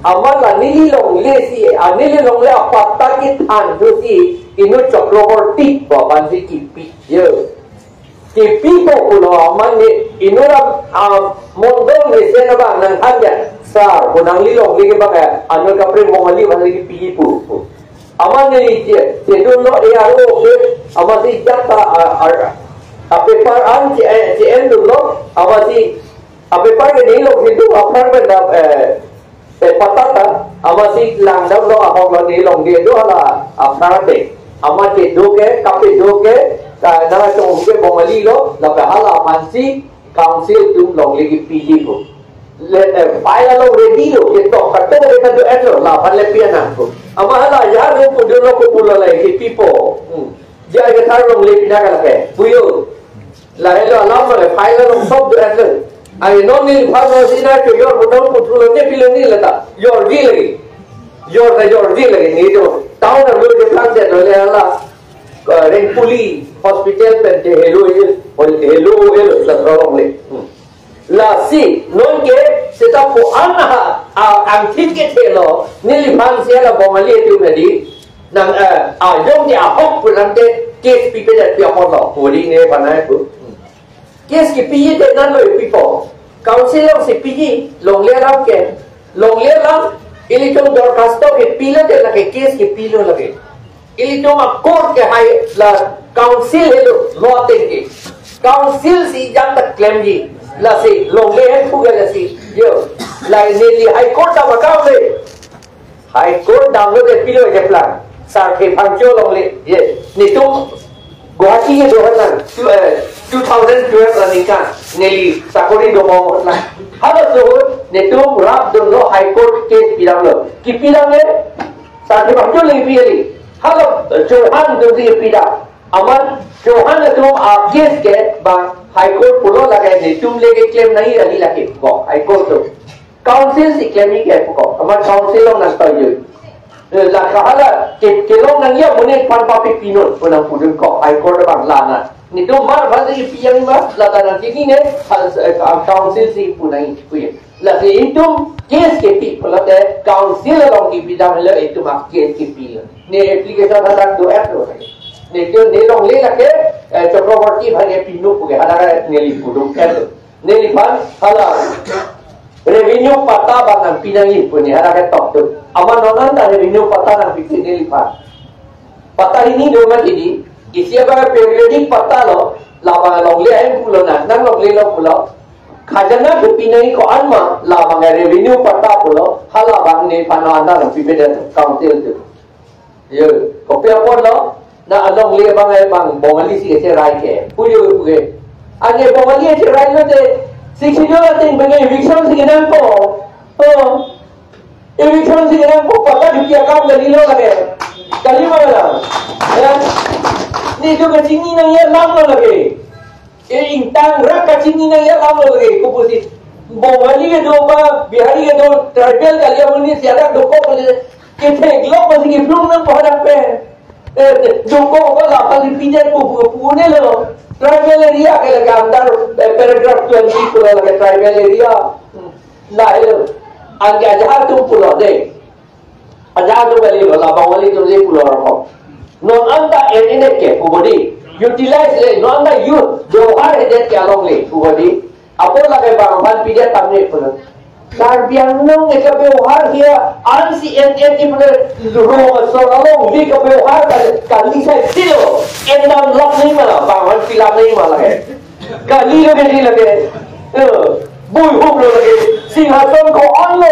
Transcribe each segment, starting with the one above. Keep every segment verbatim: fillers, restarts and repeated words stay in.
Amat la neli longle si, a neli longle apatta kethan thusi, inut Chakraborty pu aphan si kipi. Yo. Kipi ko pulo amat ne, inut a, a, mondol mesen abang nangthan ya. Sir, ko nangli longle ke bang ya, anut kaprek Bongali aphan le kipi pu. Amat ne je, chedunlo A R O office, amat si jata, a, a, a paper an che, eh, che-endunlo, amat si a paper ke neli longle si do, aphrang pen da, eh, eh, patta ta, amat si langdamlo ahok lo neli longle do hala aphrang pen. Amat kedo ke, kapedo ke, ka nang achong ke Bongali lo, lapen hala aphan si council atum longle kipiji ko. Le, eh, file along ready lo, ketok katok ke kado-etlo, la aphan le pi-an nangkok. Amat hala ya lo pudunlo ko pulo le kipipo. Hmm. Jai kethar longle pina kalake. Puyo. Lahelo alam le file along sob do-etlo. Ai non neliphan no si na ke yor pudun puthulo ne pilo ne lata. Yorji lagi. Yor ta yorji lagi ne do. Town along je plan de lo le hala. Eh, Rengpuli hospital pen te helo helo helo helo la longle. Hmm. Lasi, non ke, seta pu-an ha, a, angthit kethelo, neliphan si hala Bongali atum adi, nang, eh, ayong di ahok pu nang ke, case pipedet pi apotlo, pu di ne panai pu. Case kipiji te nang lo pipo. Council along si piji, longle alam ke, longle alam, ilitum dorkhasto kipilo te lake case kipilo lake. Ilitum a court ke hai la council helo lo ateng ke. Council si jam ta klemji. Lasi longle hen pu ke lasi. Yo. La neli High Court dam akam le. High Court damlo de pilo je plan. Sarthe Phangcho longle. Ye. Netum Guwahati ke do han lang. Tu, eh, two thousand twelve la ningkan. Neli sakori do mo lang. Halaso netum rapdunlo High Court case pidamlo. Kipi dam le? Sarthe Phangcho le pi kali. Hala Chauhan atum si pidam. Amat Chauhan atum a case ke bang High Court pulo lake netum le keklem nangji kali lake ko High Court atum. Council si klemji ke ko. Amat council along nangtoi yo. Eh, la kahala ke kelong nangji amonit aphan papi pinon pu nangpudun ko High Court bang lana. Netum mar bhal si pi yang ma lata nangkini ne hal, eh, council si pu nangji pu ye. Lasi itum case kepi pulote council along kipi dam helo itum a case kipilo. Ne application hadak do-etlo. Ne ke ne longle lake, eh, Chakraborty aphan ke pinu pu ke hadak neli pudun-etlo. Neliphan hala revenue patta bang nangpi nangji pu ne hadak ketok tu. Amat non anta revenue patta nangpi neliphan. Patta hini do mati di, isi abang periodic patta lo, labang longle ahem pulo na, nang longlelo pulo. Khajana kepi nangji ko-an ma, labang revenue patta pulo, halabang nephan no anta nangpipedet council tu. Yo, kopi apotlo, na alongle abang ai bang Bongali si cherai ke, puyo puke. Ane Bongali cherai lo te, Sixth Schedule ateng bang eviction si kenangpo. Oh. Eviction si kenangpo patta dukia kam kalilo lake. Kali ma la. Ya. Netum kachini nangji alam lo lake. E ingtang rak kachini nangji alam lo lake. Kopusi Bongali kedo ba, Bihari kedo, tribal kali amonit si hadak dokok kali. Ketheklong pusi kiphlung nangpo hadak pen. Eh, dokok ko la kali pidet pu pu pu ne lo. Tribal area ke lake under, eh, paragraph twenty pulo lake tribal area. Hmm. Lahelo. Anke ajahak atum pulo de. Ajahak atum kalilo, labang Bongali atum si pulo rokok. Non anta en-edet ke pu bodi. Utilize le, non anta use, bebohar edet ke alongle pu bodi. Apot lake bang aphan pidet tame pulo. Karbi Anglong ke bebohar ke ansi en-en di pulo. Rong asor alongle ke bebohar kali, kali sai silo. Endam lak nangji ma, bang aphan pilam nangji ma lake. Kalilo ke di lake. Eh, bui hum lo lake. Singhason ko-an lo.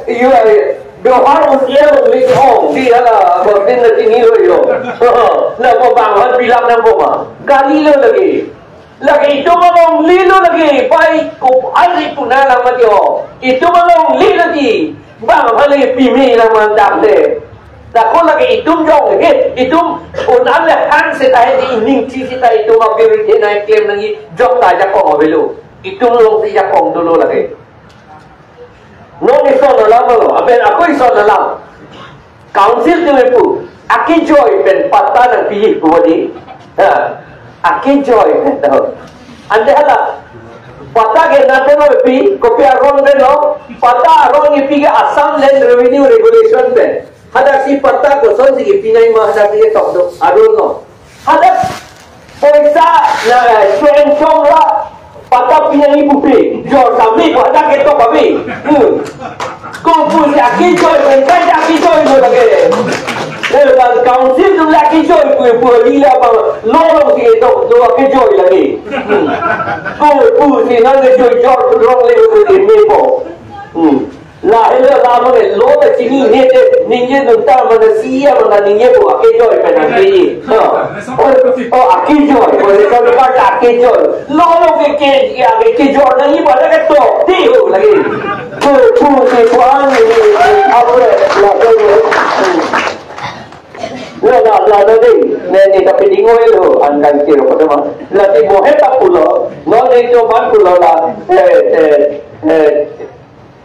Iyo, iyo. Bihar usia lo lake hong. Di hala, ko din na tinggi lo yo. Na ko bang aphan pilam nangpo ma. Kalilo lake. Lake itum alonglelo lake. Pai ko ali puna lang mati ho. Itum alongle lake. Bang aphan lake pimi lang mandam de. Dako lake itum jong he, itum un-an le hang seta he di ining chi seta itum abirudhe nangklem nangji jok ta ajakong avelo. Itum alongsi jakong dolo lake. Non ison alam lo, aben ako ison alam. Council atum pu, akejoi pen patta nangpiji pu bodi. Ha, akejoi pen to. Ante hala, Patta ke nat pen lo pi, kopi aron pen lo, patta aron kipi ke Assam Land Revenue Regulation pen. Hadak si patta kosonsi kipi nangji ma hadak si ketok do, aron lo. Hadak poisa na, eh, suen chong la, patta pi nangji pupe, jor kami ko hadak ketok kami. Hmm. Ko pusi akejoi, pen kai akejoi lo lake. Eh, bang council atum la akejoi pu, pu lila bang lorong si ketok, lo akejoi lake. Hmm. Ko pusi nang kejoi jor rong le ko di me po. Hmm. Lahelo la mane lo ta chinine te, ningjedun ta mane sia mane ningje ko akejoi pen nangji. Ha. Oh, oh, akejoi, oh, le kan ka akejoi. Lo lo ke ke ya ke kejoi nangji ba la ketok. Ti ho lake. Ko pusi ko an ni apre la ko. La la la la de. Ne ne ka piding oi lo an kan kiro ko ma. La ti mo he ta pulo. No ne jo ban pulo la. Eh, eh, eh.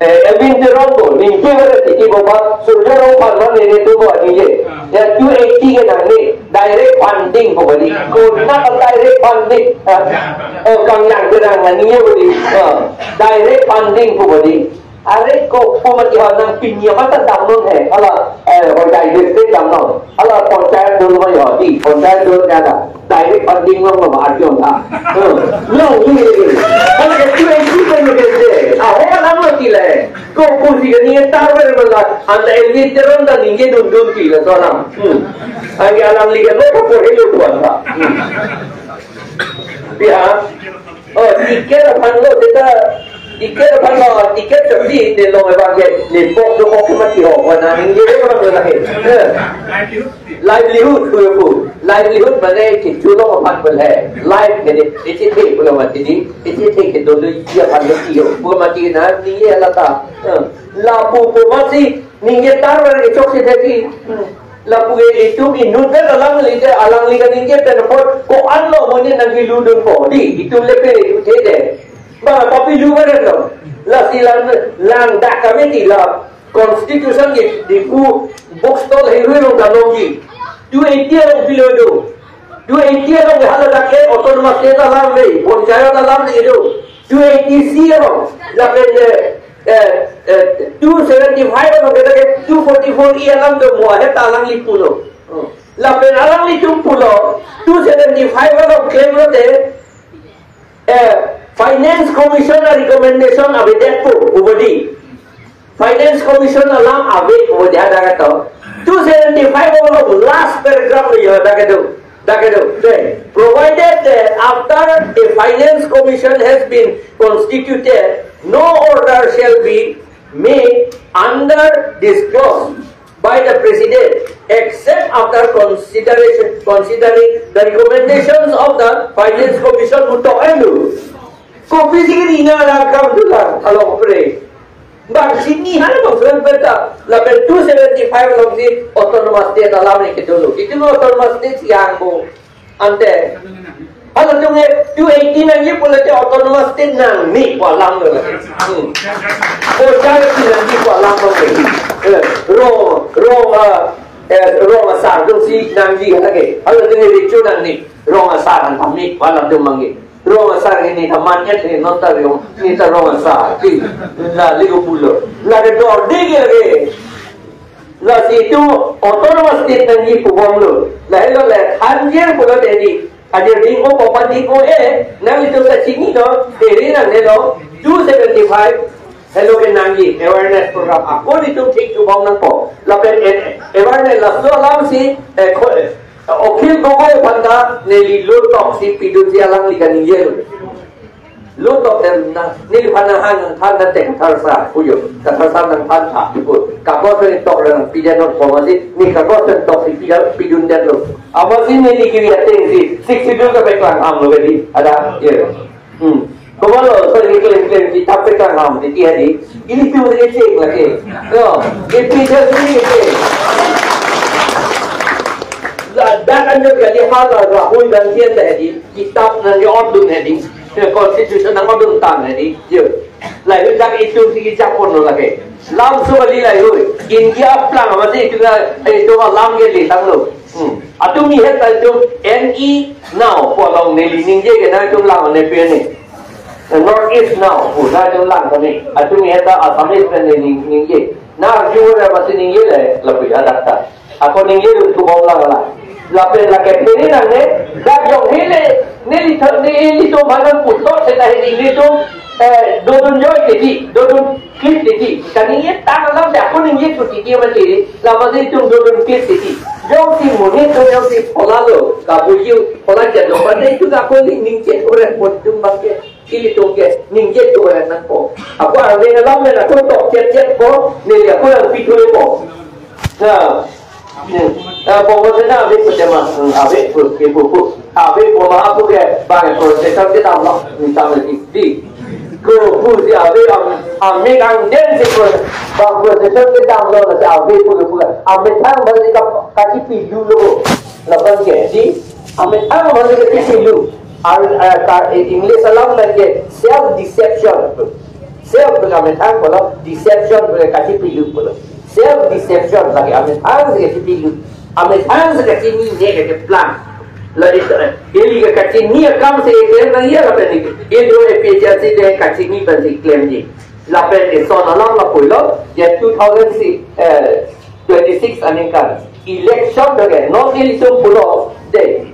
Eh, Elwin Teron ko, ningje bere titi ko ba, Surjya Rongphar ma ne ne tu ko ningje. Ya two eighty ke nang ne, direct funding ko beri. Ko na ka direct funding. Ha? Oh, kang yang ke nang ningje beri. Ha. Direct funding ko beri. Are ko, ko mati ha nang pinya mata damnon he. Ala, eh, Hojai district damnon. Ala panchayat dolo ma yo di, panchayat dolo kada. Direct funding long lo ma arjun ta. Eh, long ni. Kan ke tu yang tu kan ke de. Ah, ho alam lo ti le. Ko ko si ke ni tar ber bela. Anta Elwin Teron ta ningje dun dun ti le so alam. Hmm. Angke alangli ke lo ko por helo tuan ta. Hmm. Ya. Oh, tiket aphan lo, seta tiket aphan lo, tiket seperti ini lo, memang ke, ni pok tu pok mati ho, mana ningje orang lo lagi. Eh. Livelihood ko pu. Livelihood mane ke chulo aphan pu le. Life ke di, isi the pulo mati di, isi the ke dolo dia aphan lo iyo. Pu mati na, ningje la ta. Eh. Lapu pu mati, ningje tar ber ke chok si the ki. Hmm. Lapu ke itum inut pen alanglite, alangli kaningje pen apot ko-an lo mo ne nangkiludun ko. Di, itum le pe itum the de. Ba, papilu karen lo. Lasi lang, lang dak kami di la constitution ke di pu book stall he hui rong kanong di. Two eighty along pilo do. Two eighty along ke hala dak ke autonomous state alam le, panchayat alam le do. Two eighty C along, lapen, eh, eh, eh, two seventy-five along, kita ke two forty-four E alam do mo, he ta alangli pulo. Oh. Lapen alanglitum pulo, two seventy-five along claim lo de, eh, Finance Commission a recommendation avedet pu, pu bodi. Finance Commission alam ave pu bodi ada kata. Two seventy-five along last paragraph lo yo ada kata. Dak kedo, de, provided that after a finance commission has been constituted, no order shall be made under this clause by the president, except after consideration, considering the recommendations of the finance commission. Buto endo. Kopi si kiri na rangkap tu la, kalau pre. Bang sini hal bang suan peta, lapen two seventy-five along si autonomous state alam ni ke dolo. Itu autonomous state yang bo. Ante. Hal tu nge two eighty nangji pulo te autonomous state nang ni pu alam lo. Hmm. Ko jai si nangji pu alam lo. Eh, rong, rong, eh, eh, rong asar tu si nangji lagi. Hal tu nge ricu nang ni. Rong asar an kami pu alam tu manggi. Rong asar ini ta manyet ni non ta rong, ni ta rong asar. Ki, na liu pulo. Lake dor digi lake. Lasi itu autonomous state nangji pu bomlo. Lahelo le hanjer pulo tadi. Hadir ding o papa ding o eh. Nanglitum ta chini no. Teri nangne lo. Two seventy-five. Helo ke nangji awareness program. Ako itum thik chubom nangpo. Lapen eh, awareness laso alam si, eh, ko, eh, Akhil Gogoi aphan ta neli lo tok si pidunji alangli kaningje lo. Lo tok em na, neliphan nang hang nang than na tek tharsa puyo. Ka tharsa nang than tha pu. Kagos pen tok nang pidun non ko masi, ne kagos pen tok si pidun, pidundet lo. Amatsi neli kiri ateng si, Sixth Schedule kapeklang ham lo kedi. Ada, ye. Hmm. Kemalo, so ini klaim-klaim kita peklang ham, di dia di. Ilitum si kecil lagi. Yo, ini dia si kecil. Ladak anjo kali hal Rahul Gandhi tadi, kitab nang di ordun tadi. Constitution nang ordun tan tadi. Yo. Lahelo dak itum si kecil pon lo lagi. Lam so kali lahelo. India aplang amatsi itum na, itum alam ke le tanglo. Hmm. Atum ihet ta itum N E now pu along neli ningje ke na itum lang ne pe ne. North East now, udah jong lang kami. Atum eta Assamese pen ning, ningje. Na arju ra masi ningje le, lapu ya dakta. Ako ningje dun tu bom lang la. Lapen lake pini nang ne, dak jong hele, ne li thot ne li to manang putok seta he ningje to, eh, dodun joy teti, dodun clip teti. Kaningje tang alam se ako ningje tu teti mati, lama se tum dodun clip teti. Jongsi monit to jongsi phola lo, kabuju, phola jadon pate itu ako ningje ore pon tum bangke. Ilitum ke, ningje tu orang nangpo. Ako arleng alam men ako tok chet chet po, neli ako nangpi thule po. Na, na, po po na ave po tema, hmm, ave po, ke po po. Ave po ma po ke, bang procession kedam lo, misal di, di. Ko po si ave am, am me kang den si po, bang procession kedam lo, na si ave po ke po. Am methang bang si ka, kachipilu lo, laban ke, di. Am methang bang si kachipilu. Ar, eh, ka, eh, English alam lake self deception. Self pen amethang pulo, deception pen kachipilu pulo. Self deception lake amethang si kachipilu. Amethang si kachini ne kacheplang. La ito, eh, ili ke kachini akam si klem nangji lapen ni. Indo A P H L C de kachini pen si klemji. Lapen ison alam lapulo, ya two thousand si, eh, twenty-six aningkan election doke, non ilitum pulo de.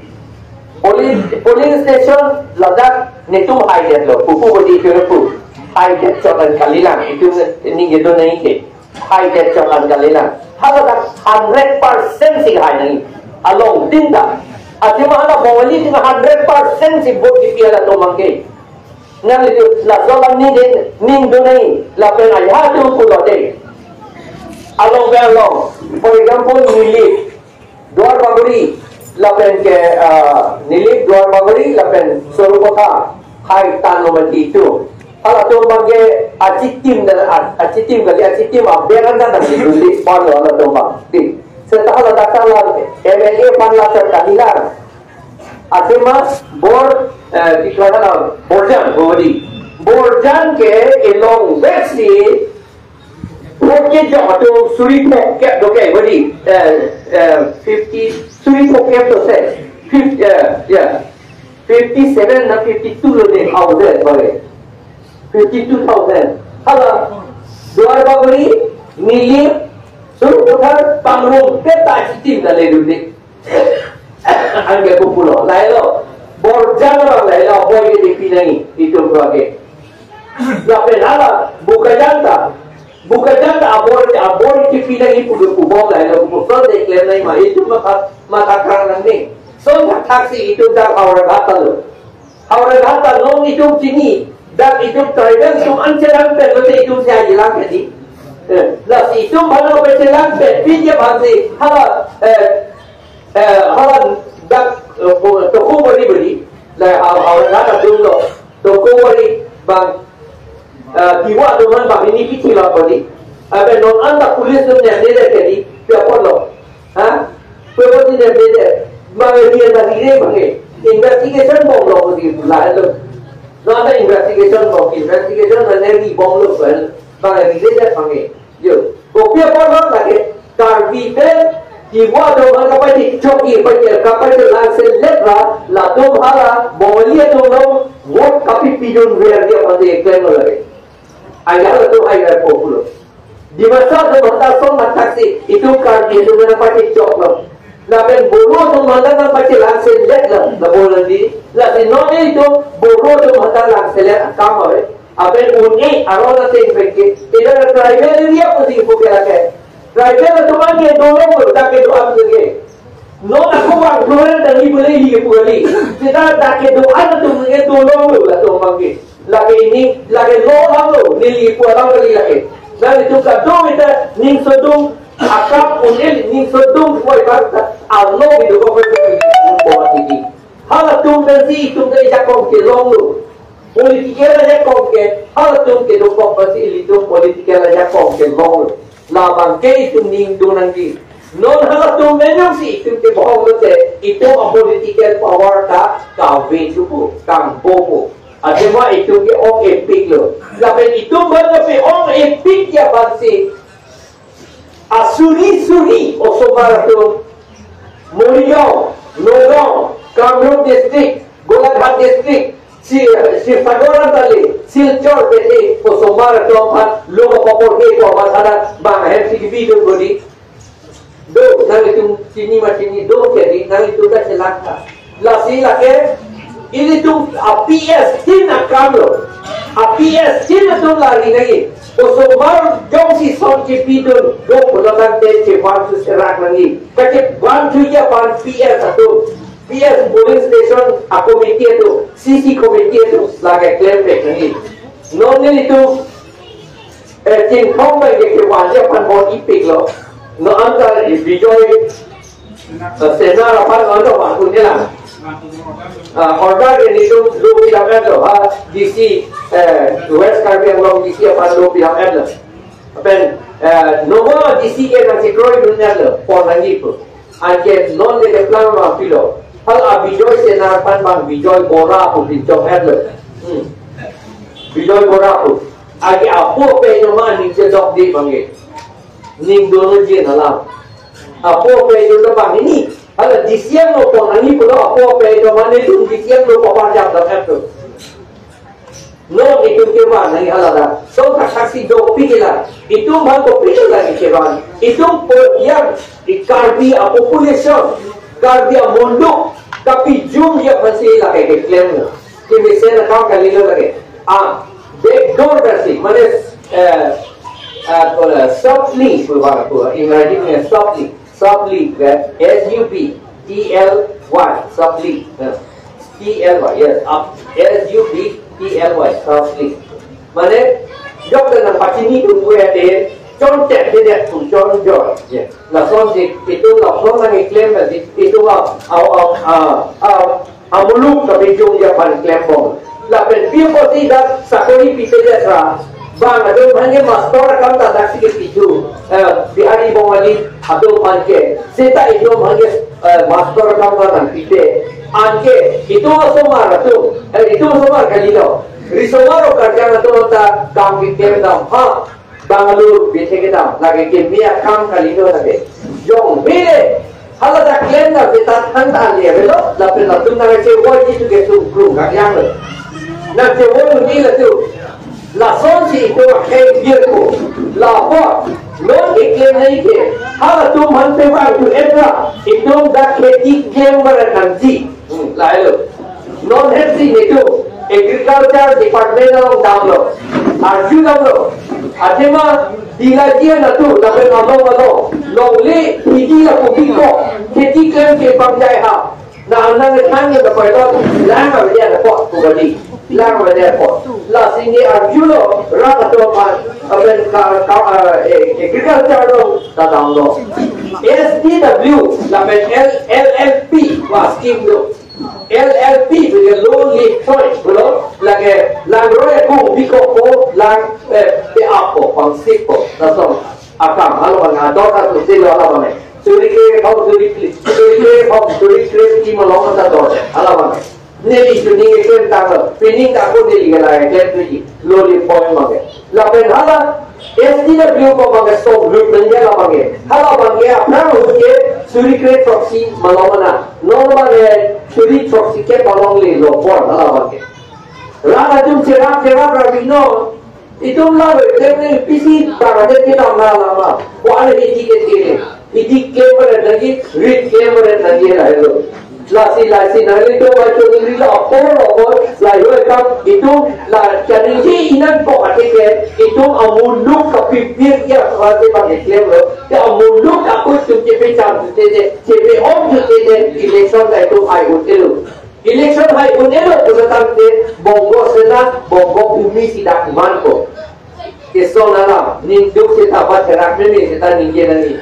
Polling, polling station ladak netum haidet lo, pupu bodi kere pu. Haidet chot an kalilang, itum ningje do nangji ke. Haidet chot an kalilang. Haladak hundred percent si hai nangji. Along tinta. Athema hala Bongali tin hundred percent si vote kipi halatum abangke. Nang itu, laso alam ni den, ning do nangji, lapen ayat tu pulo de. Along pe along, for example, Nilip, Duar Bagori, lapen ke, ah, Nilip, Duar Bagori, lapen Sarupathar, hai tan lo mati itu. Halatum abangke achitim dan a-, achitim kali, achitim aber an dan di duli palo halatum abang. Di, seta haladak ta la M L A pan la ter kalilang. Athema bor, eh, tikra na Borjan, Bodi. Borjan ke elong veksi, phoke jok atum suri phok kep doke, Bodi. Eh, eh, fifty, suri phok kep to se. Fif-, eh, yeah. Fifty-seven na fifty-two lo de houses bagi. Fifty-two thousand. Hala, Duar Bagori, Nilip, Sarupathar, Pangrum, peta achitim na le dun de. Anke pupulo, lahelo. Borjan abang lahelo, abor ke D P nangji, itum abangke. Lapen hala, Bokajan ta. Bokajan ta abor, abor D P nangji pu ke pubom lahelo, puson de klem nangji ma, itum matha, matha krang nang ne. Son thakthak si itum dak Howraghat ta lo. Howraghat ta non itum chini, dak itum tribal atum an chelang pen lote itum si ajilang ke di. Eh, lasi itum bhalo pe chelang pen, pi je bhansi, hala, eh, eh, hala dak, eh, ko, toko bari bari, la ha, Howraghat atum lo, toko bari bang, eh, Tiwa atum an bang ini pithi la bari, abe non anta police atum ne ne ke di, pi apot lo. Ha? Pwebot ne bede, bang dia na dire bang e. Investigation bom lo ko di la lo. No ada investigation bom, investigation na ne ri bom lo ko. Bang dire de bang e. Yo. Kopi apot lo lake, Karbi pen, Tiwa atum an kapachechok, kapache, kapachelang selet ra, latum hala, Bongali atum lo, vote kapipi dun ver dia pate klem lo lake. Ayar atum ayar populo. Dimasa atum hadak son hadak si, itum Karbi atum nangpachechok lo. Lapen Bodo atum hadak nangpachelang selet lo, la Bodo di. Lasi non itum Bodo atum hadak lang selet akam ave. Lapen un-e aron ateng penke. Ida tribal area pusi puke lake. Tribal atum an ke dolong lo, dak kedo-an ke. Non ako bang keluar dari boleh ini ke puali. Seta dak kedo-an atum ke dolong lo, latum abangke. Lake ini, lake lo hang lo, neli pu alam kali lake. Nang itum kado ita ning sodung, akam un-e ning sodung, semua ibarat ta, alo gitu kok, kok, kok, kok, kok. Halatum pensi itum ke jakong kelong lo. Political ajakong ke, halatum kedokok pensi ilitum political ajakong kelong lo. Labang ke itum ning do nangji. Non halatum menyong si itum kebohong lote, itum a political power ta kave chupu, kangbo pu. Athema itum ke ong epik lo. Lapen itum ban pe ong epik ya bansi. Asuri suri osomar atum. Morigaon, Nagaon, Kamrup District, Golaghat District, Si, si Sagoran tali, Silchar besi, osomar atum aphan, lo kapapor ke ko amat ada, bang hem si kibidun bodi. Do, nanglitum chini ma chini, do jadi, nanglitum ta chelangka. Lasi lake, ilitum a P S tin akam lo. A P S tin atum lari nangji. Osomar jongsi son kibidun, do pulo tangte chevan su serak nangji. Kachevan thuji aphan P S atum. P S polling station a committee atum, C C committee atum, lake klem pek nangji. Non nelitum, eh, Chinthong bai ke kevan ji aphan bon ipik lo. Non anta Bijoy, eh, Senar aphan non do aphan kun jelang. Ah, order ke nelitum lo pidam-et lo, ha, D C, eh, West Karbi Anglong D C aphan lo pidam-et lo. Pen, eh, nomo D C ke nangchekroidun-et lo, pon nangji pu. Anke non le keplang ma pilo. Hal a Bijoy Senar aphan bang Bijoy Bora pu pinchong-et lo. Hmm. Bijoy Bora pu. Ake apo pe joma ning chedok di bang ke. Ning dono jin alam. Apo pe joma bang ini. Hala D C ang lo pon nangji pulo apo pe joma nelitum D C ang lo paparjap dam-et lo. Non itum kevan nangji hala ta. So kasaksi dopik ila. Itum bang kopilo lagi kevan. Itum po yang di Karbi a population. Karbi a mondok. Kapijum dia pasti lagi keklem lo. Kemesen akam kalilo lagi. Ah, backdoor versi. Mane, eh, eh, softly, pu bang pu. Ingreji punya softly. Subleague, eh, S U B T L Y, subleague, eh, T L Y, yes, up, S U B T L Y, subleague. Mane, jok dan pachinitum pu ate, chonchotdedet pu chonjoi, ya. Lasonsi, itum lason nangkeklem, itum a, a, a, a, a, amuluk kapijum dia aphan klembom. Lapen pi apotsi dak sakori pipedet ra. Bang atum aphan ke master akam ta daksi kepiju. Eh, Bihari Bongali atum aphan ke. Seta itum aphan ke, eh, master akam ta nangpipe. Anke itum osomar atum. Eh, itum osomar kalilo. Risomar o karjang atum ta kam keklem dam. Ha. Bangalore, Bitheke dam, lake keme akam kalilo lake. Jong bile, hala ta klem ta beta than ta le avelo, lapen latum nangchevoi ji tu ke sungkrung kak yang lo. Nangchevoi un-e latum. Lasonsi itum akhei birko. Lapu, non keklem nai ke. Halatum aphan pevang tu etra, itum dak kheti klem barat nangji. Hmm, lahelo. Non hepsi netum agriculture department along damlo. Arju damlo. Athema dilaji anatthu lapen along along. Longle hidi la kopi ko. Kheti klem ke pamjai ha. Na anang than ke dapai lo. Lang avedet apot kubadi. Lang avedet apot. Lasi ne arjulo rat atum aphan. Apen ka, ka, eh, agriculture along ta damlo. S D W lapen L, L L P va scheme do. L L P punya loan lip soi, pulo, lake, lang roi akung bikok ko, lang, eh, pe-ap ko, pangsik ko, lason akam, hala abang, ador ta tu silo hala abang. Suri kre, bau suri kre, suri kre, bau suri kre, ti malong ta dor, hala abang. Neli tu ning klem tanglo, pining ta ko neli ke la klem tuji, lo lip soi abang. Lapen hala, S D W ko abang ke song lut nangji hala abang ke. Hala abang ke aphrang ahut ke suri kre throksi malong ana. Non abang ke suri throksi kep malongle lo pon hala abang ke. Rat atum cherap cherap ra bino. Itum la lo itum ne pisi bang adet kedam na lama. Ko ale hidi ke tene. Hidi klem barat nangji, rit klem barat nangji lahelo. Lasi, lasi, nanglitum acho ningri lo apor lo apor, lahelo ekam, itum la chaningje inang ko atike, itum amuluk kapipir ya, kawate bang klemlo, ya amuluk akut tum chepe cham tu tete, chepe om tu tete, election ta itum hai un-elo. Election hai un-elo, pulo tangte, Bongo Sena, Bongo Bhumi si dak man ko. Keson alam, ningduk seta bat kerak meme seta ningje nangji.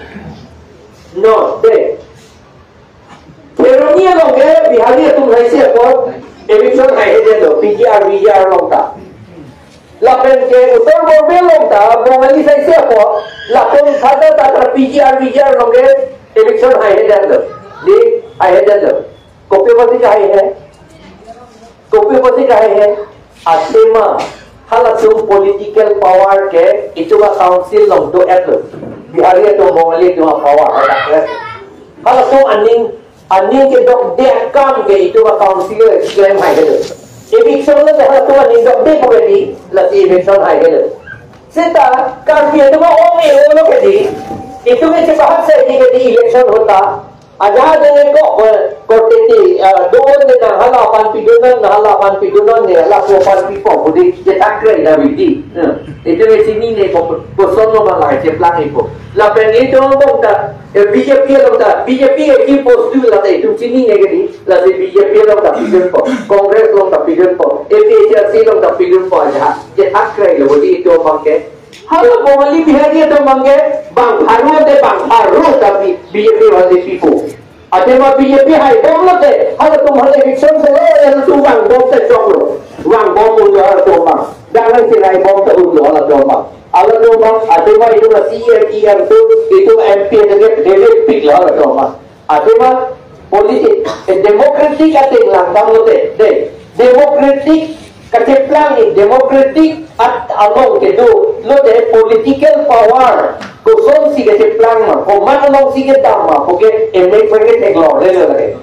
No, de. Kheroni along ke Bihari atum haisi apot eviction haihedetlo, P G R, V G R along ta. Lapen ke Uttar Borbil along ta, Bongali haisi apot, lapen thata thata P G R, V G R along ke eviction haihedetlo. Di, haihedetlo. Kopi apotsi kahaihe? Kopi apotsi kahaihe? Athema, halatum political power ke itum a-council along do-etlo. Bihari atum Bongali atum a-power hadak-et. Halatum aning, aning kedokde akam ke itum a-council along klem haihelo. Eviction lo dah tuan ni dok dek ko di, lasi eviction hai ke lo. Seta Karbi atum ong e ong lo ke di, itum e cepat saya di ke di election hota. Aja ada ne ko ko tete, eh, doon ne na hala pan pidunan, na hala pan pidunan ne, hala ko pan pipo, budi je takre na bidi. Eh, itu ne chinine ko, ko sono malai cheplang ipo. Lapen itu bom ta, eh, B J P along ta, B J P e ki postu la ta itum chinine ke di. Lasi B J P along ta pidunpo, Congress along ta pidunpo, A P H L C along ta pidunpo aja. Je takre lo budi itu abang ke. Hala Bongali Bihari atum abang ke, bang haru de bang haru ta B-, B J P wali pipo. Athema B J P hai bom lo te, halatum hala eviction se lo, halatum vangbom te chok lo. Vangbom un lo halatum abang. Dangan chirai bom te un lo halatum abang. Halatum abang, athema itum C E M, E M tu, itum M P atum ke debate pik lo halatum abang. Athema politik, eh, democratic ateng langdam lo te, de. Democratic kacheplang, eh, democratic at along kedo lo te political power. Kosonsi kacheplang ma, komat alongsi kedam ma, koke emek pake theklong le lo lake.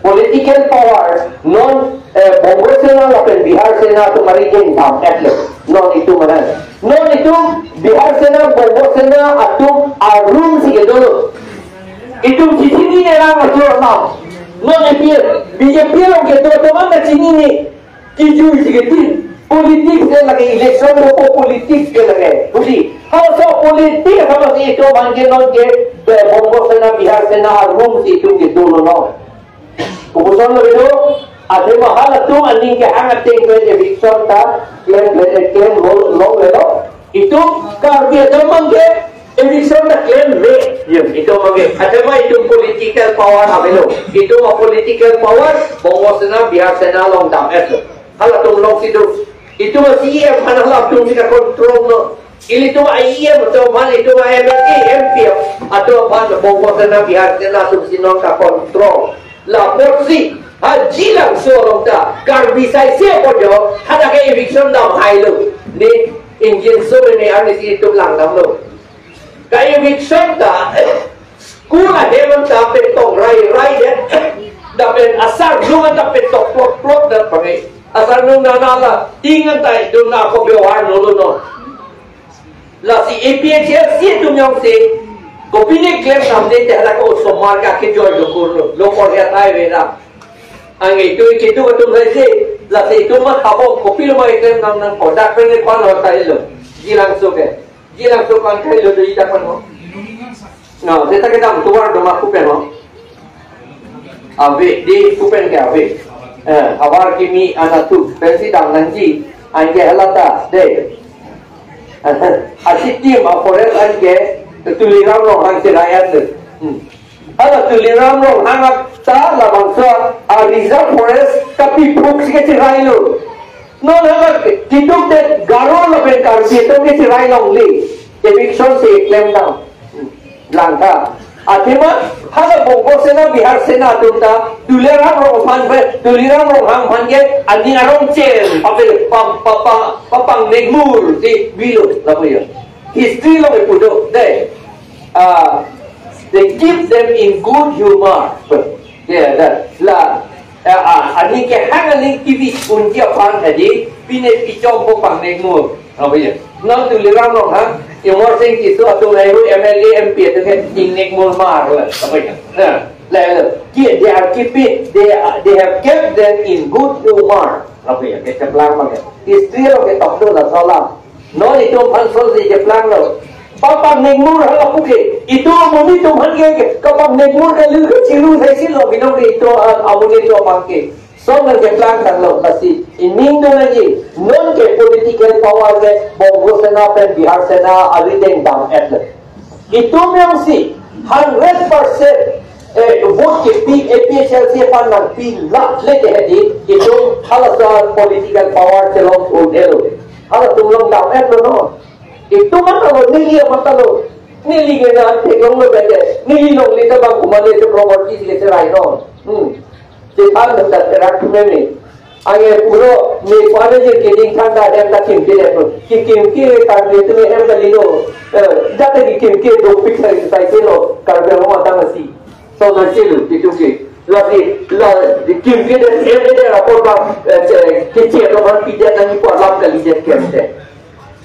Political power, non, eh, Bongo Sena lapen Bihar Sena atum ari dengdam et lo. Non itum mana? Non itum Bihar Sena, Bongo Sena atum arum si kedo lo. Itum chinine lang atur nam. Non A P, B J P along kedo atum mana chinine? Kijui si ketin. Politics ke lake, election lo ko politics ke lake. Budi. Halaso politics halaso itum abang ke non ke, eh, Bongo Sena, Bihar Sena arum si itum kedo lo non. Kopuson lo itu, athema halatum aning kehang ateng pen eviction ta klem, klem, klem lo, lo, lo, lo. Itum Karbi atum abang ke eviction ta klem me. Ya, itum abang ke. Athema itum political power avelo. Itum a-political power, Bongo Sena, Bihar Sena along dam et lo. Halatum alongsi do. Itum a-C E M aphan halatum si ke-control non. Ilitum a-E M atum aphan, itum a-M L A, M P atum aphan, Bongo Sena, Bihar Sena atum si non ke-control. Lapotsi, ha Jilangso along ta, Karbi sai se po jo, hadak ke eviction dam hai lo. Ne, ingjinso mene arni si itum langdam lo. Ka-eviction ta, school ahem ta petong rai rai det. Lapen asarlung ta petok plot plot det pangai. Asarlung nana la, ting ta itum na ko bewar nolo non. Lasi A P H L C atum jongsi, kopine klemdam de te hala ko osomar ke akejoi lo kurlo, lo kor ya tai veda. Ange itu kitu atum hai si, lasi itum ma habong kopilo ma klemdam nang kodak pen ne kwan lo tai lo. Jilangso ke. Jilangso kan kai lo do ita kan ho. No, seta kedam tovar do ma kupen ho. Ave, di kupen ke ave. Eh, avar kimi anatu, pensi dam nangji, anke hala ta, de. Asi tim a-forest anke, Tuliram Ronghang si rayan de. Hmm. Hala Tuliram Ronghang ta labangso a-reserve forest kapiphuk si kechirai lo. Non hala kiduk det Garo lapen Karbi atum kechirai longle. Eviction si klemdam. Langka. Athema hala Bongo Sena, Bihar Sena atum ta Tuliram Ronghang aphan, Tuliram Ronghang aphan ke aning arong chen, papil, pa, pa, pa, papang nekmur si bilo, lapu ya. History along ipu do, de. Ah, they keep them in good humor. Yeah, that, la, ah, ah, aning kehang aning T V unji aphan tadi, pine pichom po pang nekmur. Apa ya? Non Tuliram Ronghang, Amar Singh Tisso atum lahai hu M L A M P atum ke ning nekmur mar la. Apa ya? Nah, la, la, ki-, they are keeping, they are, they have kept them in good humor. Apa ya? Kecheplang ma ke. History along ketok do laso alam. Non itum aphan solsi cheplang lo. Papang nekmur hala puke. Itum amonit atum aphan ke, kapang nekmur ke lu ke chiru sai si lo, binong ke itum, ah, amonit atum aphan ke. Son nangkeplang tanglo, lasi ining do nangji, non ke political power ke Bongo Sena pen Bihar Sena arideng dam et lo. Itum jongsi hundred percent, eh, vote kepi A P H L C aphan nangpi lap le ke hedi, itum halaso political power chelong un-e lo. Halatum along dam et lo non. Itum matha lo, neli matha lo. Neli ke na theklong lo bete. Neli longle ta bang kumale se property si kechirai non. Hmm. Chethan ta terak meme. Ange puro me pada je keding thang ta hem ta kim ke le. Ki kim ke ta ke tu hem ta lilo. Eh, jate ki kim ke dopik sai sai ke lo. Karbi Anglong adang si. So na chelu, itu ke. Lasi, la, di kim ke de, em de, de, apor ba, eh, che, ke che, roman pidet nangji pu alam kalidet kemte.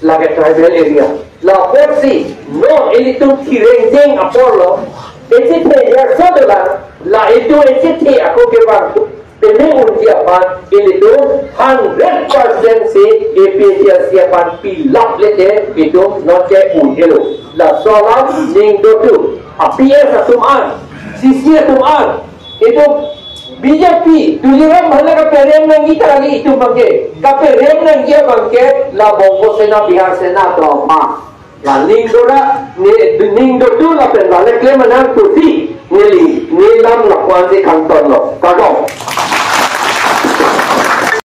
Lake tribal area. La apotsi, non ilitum thireng jeng apor lo. Echethe ya so dolang, la ilitum echethe ako kevang. Peme unji aphan, ilitum hundred percent si A P H L C aphan pilap lete, ilitum non ke un helo. Laso alam ning dotu. A P S atum an, C C atum an, itum B J P, Tuliram hala kaperem nangji ta kali itum abangke. Kaperem nangji abangke la Bongo Sena, Bihar Sena atum aphan. La ning dora, ne, ning dotu lapen la le klem nang pusi, neli, nelam lapuan si kangton lo. Kardom.